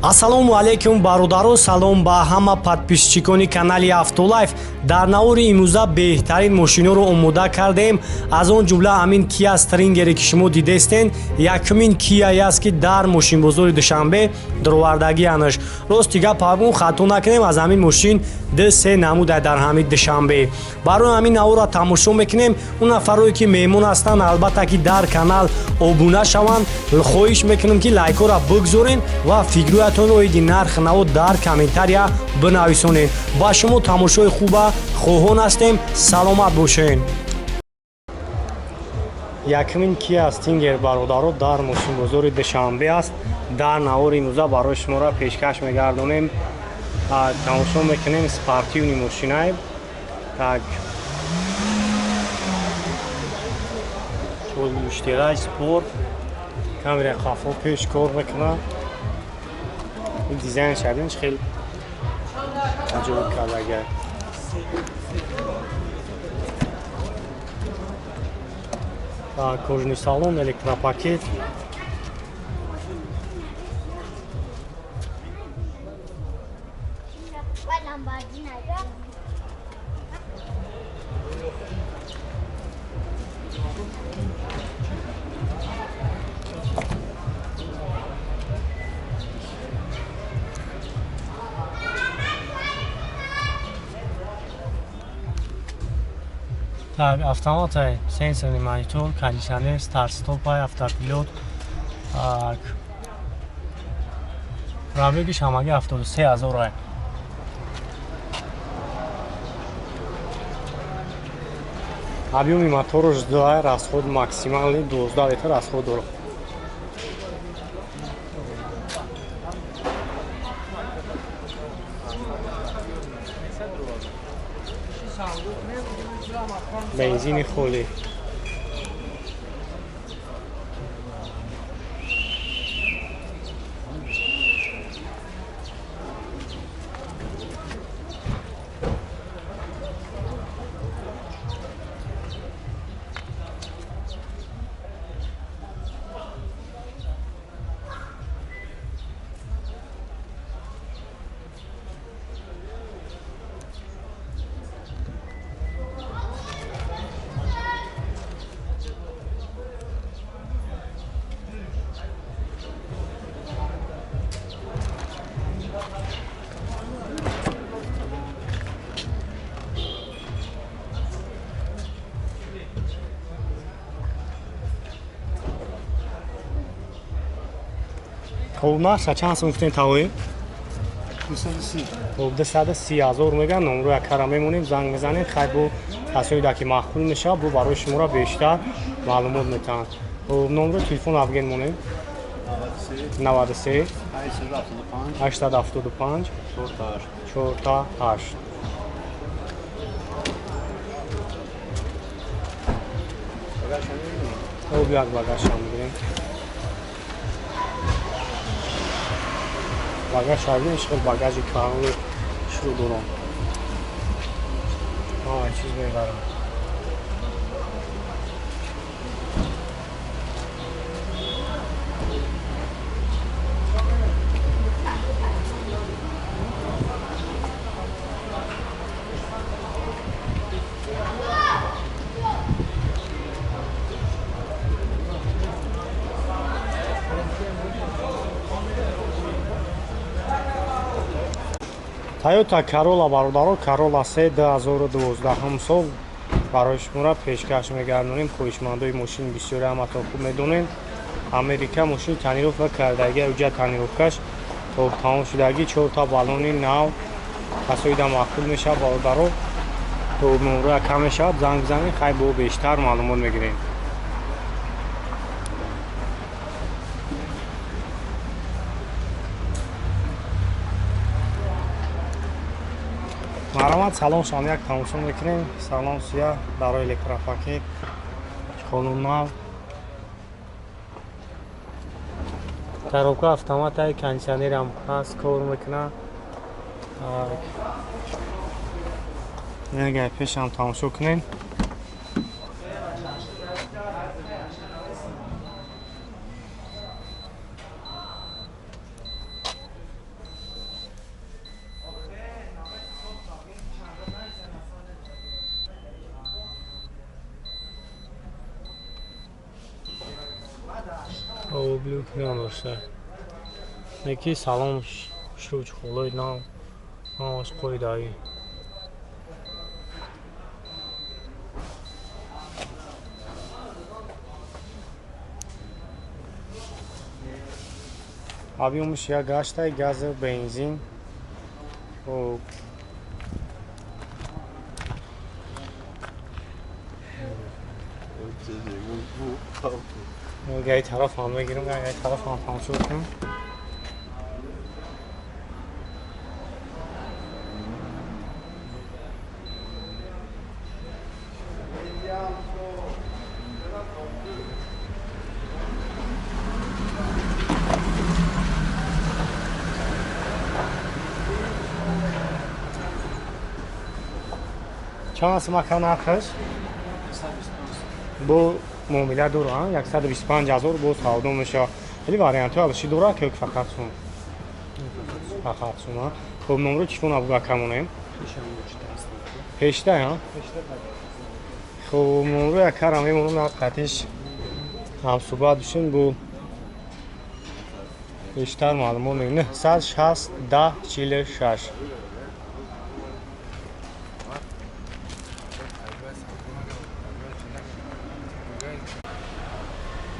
Ассалому алайкум, бародаро, салом ба ҳама подписчикони канали Автолайф. Дар навори имрӯза беҳтарин мошиноро омода кардем. Аз он ҷумла ҳамин Kia Stinger, ки шумо дидестен, якумин Kia аст, ки дар мошинбозори Душанбе дуровардагианаш. Рости гап, ҳамун хато накунем, аз ҳамин мошин ду се намуда дар ҳамин Душанбе. Барои ҳамин наворро тамошо мекунем. Он нафарое ки меҳмон ҳастанд, албатта ки дар канал обуна шаванд. Хоҳиш мекунем, ки лайкҳоро бигзорен ва фикрҳоятон оиди нарх наво дар комментария бинависонед. Ба шумо тамошои хуба хоҳон ҳастем, саломат бошед. Якумин Kia Stinger, бародаро, дар мошинбозори Душанбе аст. Дар навори имрӯза барои шуморо пешкаш мегардонем. Тамошо мекунем, спортивный мошинае. Так, чолуштираи спорт, камера қафо пеш кор мекунад. Ин дизайн шабинш хел аҷоиб кардага. Кожаный салон, электропакет. Так, автоматай, сенсорный монитор, кондиционер, старт-стопай, автопилот. Так. Пробегиш ҳамагӣ 73 ҳазор ай. Объёми мотораш 2, расход максимальный 12 литр расход дорад. Бензини холӣ. Хуб, нарха чанд сум гуфтем тавои? 230. Хуб, 230 ҳазор мегӯянд. Номро якара мемонем, занг мезанем. Хай, бо касоида ки маъқул мешавад, бо барои шуморо бештар маълумот метаҳанд. Хуб, номро телефон абген монем. 93 93 875 875 48. 48. Хуб, як багажам мегирем. Багаж шавин, хел багажи калони шурӯъ дорам. Чиз мебарам. Toyota Corolla, бародаро, Corolla C 2012 сол барои шуморо пешкаш мегардонем. Хоҳишмандои мошин бисёре ҳаматон хуб медонем. Америка мошин тонировка кардаги, уҷа тонировкаш то тамом шудаги, чорта баллони нав. Касоида маъқул мешавад, бародаро, то номроя кам мешавад, занг бизанед, хай бо бештар маълумот мегирем. Марҳамат, салон шам як тамошо мекунем. Салон сия, барои электропакет, хонум нав. Коробка автоматай, кондиционерам ҳаст, кор мекунад. Негай пешам тамошо кунем. Люк надошта. Неки салон шуч холой нав. Ҳамаш қоидаӣ. Объёмаш як гаштай, газ, бензин. Хоб. Гай тараф ҳам мегирам, гай тараф ҳам тамошо кунам. Чанд аст мака нархаш? Бо муомила дора, 125 ҳазор бо савдо мешавад. Хеле вариантҳо алши дора ки фақат сум? Фақат сум. Хоб номро телефон абуга камонем. Пешта, ҳа? Хоб номро якара мемонам на қатиш ҳамсӯҳбат бишем бо бештар маълумот мегирем. 960 10 46.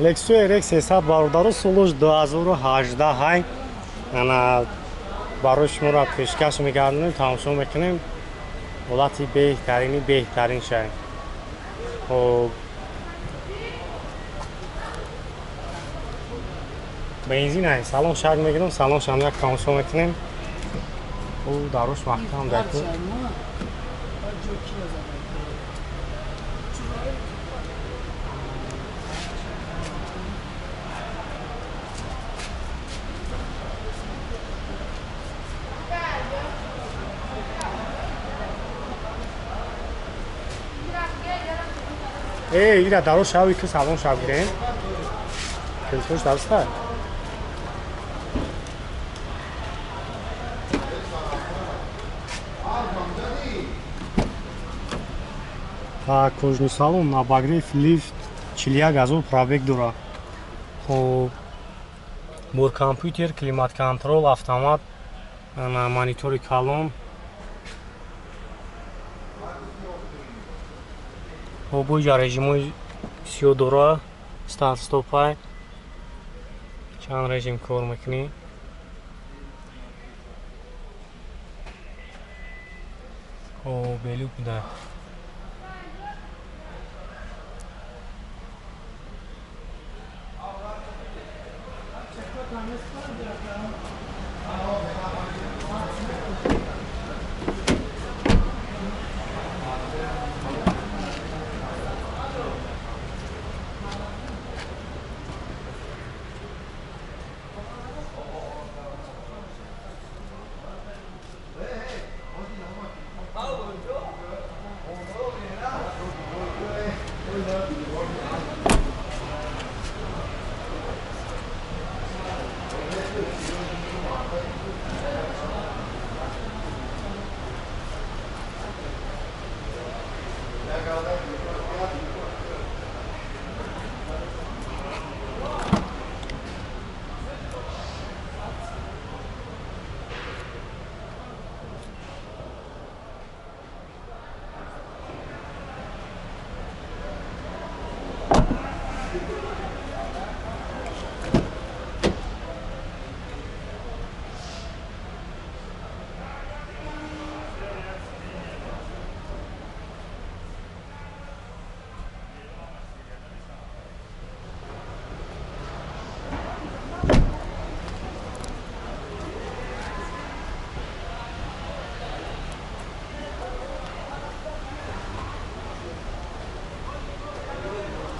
Lexus RX 300 бародаро солуш 2018 ҳай. Ана барои шуморо пешкаш мегардонем, тамошо мекунем. Ҳолати беҳтарини беҳтарин шай. Хоб бензин ай салон шак мегирам, салон шам як тамошо мекунем. Ӯ дарош маҳкам даку. Ира даро шави ки салон шав гирем. Телефонш даста. Та кожни салон на обогрев лифт 41 ҳазор пробег дора. Хоб бор компютер, климат контрол, автомат, монитори калон. Хоб боҷа режимҳои сиё дора, старт стопай. Чанд режим кор мекунӣ? Хоб белюк буда.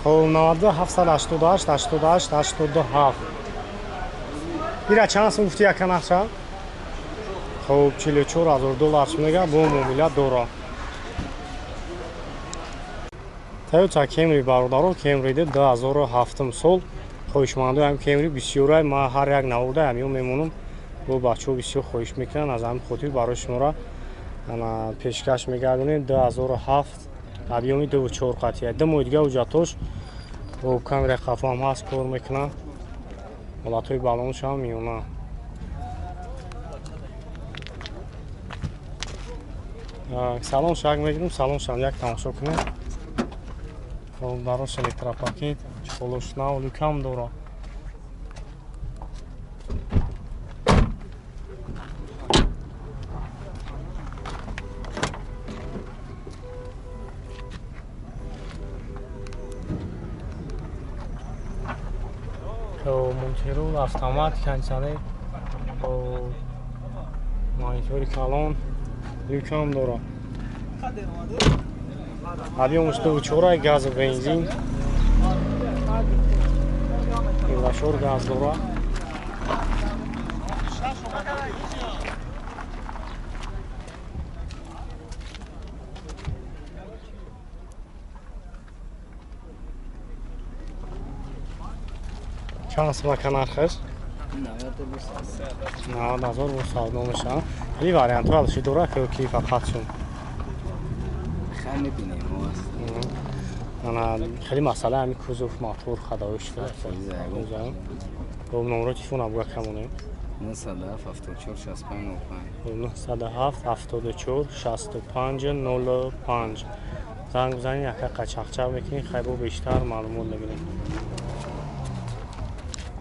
Хоб 92 788 88 87. Ира чанд сум гуфти яка нақша? Хоб 44 ҳазор доллар мега бо муомила дора. Toyota Camry бародаро, Camry 2007 сол. Хоҳишмандои ҳам Camry бисёрай, ман ҳар як наворда ҳамиё мемонам. Бо бачаҳо бисёр хоҳиш мекунанд, аз ҳамин хотир барои шуморо пешкаш мегардонем. 2007 объёми 2.4 қатъия. Ду моҳи дига ҳуҷҷатош бо камера қафо ҳам ҳаст, кор мекунад. Ҳолатҳои баллоншам миёна. Салон шак мегирем, салон шам як тамошо кунем. Хоб, дарош электропакет, чехолош нав, люкам дора. Мультирул, автомат, кондиционер, монитори калон, люкам дора. Объемаш 2,4, газу бензин. Еврошор газ дора. Чанд сумака нархаш? 90,000 бо савдо мешавад. Хеле вариантҳо алши дора ки фақат сум. Хеле масъала ҳами кузов, мотор, хадои шуда. Номро телефон абуга камонем. 907 74 65 05. 907 74 65 05. Занг бизанед, яка қачақчақ мекунед, хайбо бештар маълумот мегирем.